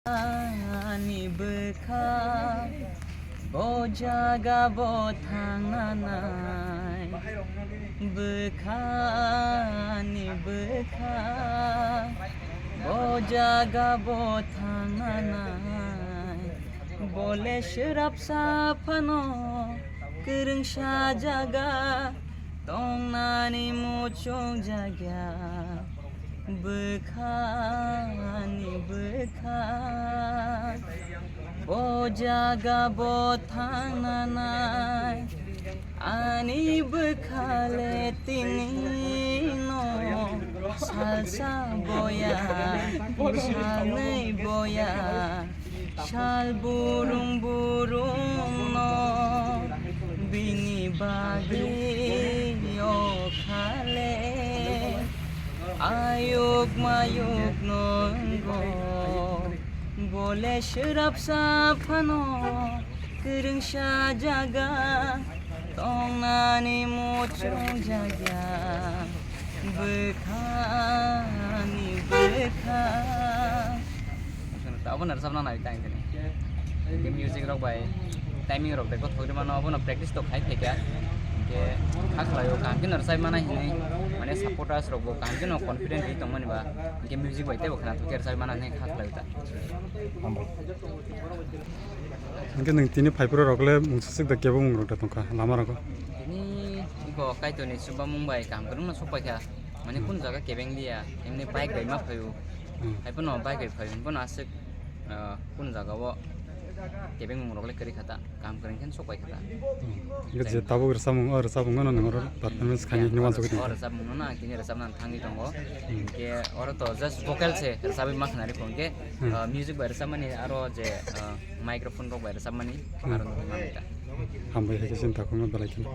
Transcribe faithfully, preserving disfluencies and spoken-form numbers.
Ani bwkha, bo jaga bo thangna nai. Bwkha, ani bwkha, bo jaga bo thangna nai. Bole swrapsa phano kwrwngsa jaga tongnani muchung jaga. Bwkha, ani bwkha, bo jaga bo thangna nai. Ani bwkha le tini no salsa boya, salnwi boya. Sal burung burung no bini bagwi o khale ayuk mayuk no wnggo. Bole swrapsa phano kwrwngsa jaga tongnani muchung jaga. Bwkha, ani bwkha. Abono rwchapna nai tang tini. Hwnkhe music rok bai timing rok beko thogri mano, abono practice to khai phaikha. Hwnkhe kha khlaio, kaham kheno rwchapmana hinwi, mane supporters rok bo kaham kheno confident ri tongmani ba, hwnkhe music bai teibo khwna thokhe rwchapmana hinwi kha khlaio ta. Hwnkhe nwng tini phaiphuru rok le mungsaswk da kebo mung rok da tongkha lama rogo? Tini iko Kaitorni chubamung bai kaham kwrwngno sok paikha. Mane kun jaga kebeng liya, emni bike bai ma phaio. Hmm. Hai pono bike bai phaio, pono aswk, ah, kun jaga o kebeng mung rok le kwrwi kha ta, kaham kwrwng khe sok pai kha ta. Hmm. Hwnkhe je tabuk rwchapmung, o rwchapmung no nwng oro performance khaini hinwi uansugwi tongkha. O rwchapmung no ang tini rwchapna thangwi tongo. Hmm. Hwnkhe oro to just vocal se rwchapwi ma khna ri kho, hwnkhe, hmm, ah, music bai rwchapmani aro je, ah, microphone rok bai rwchapmani, hmm, aro nugwi manwi ta. Hambai hai khe chini takhukno belai kheno.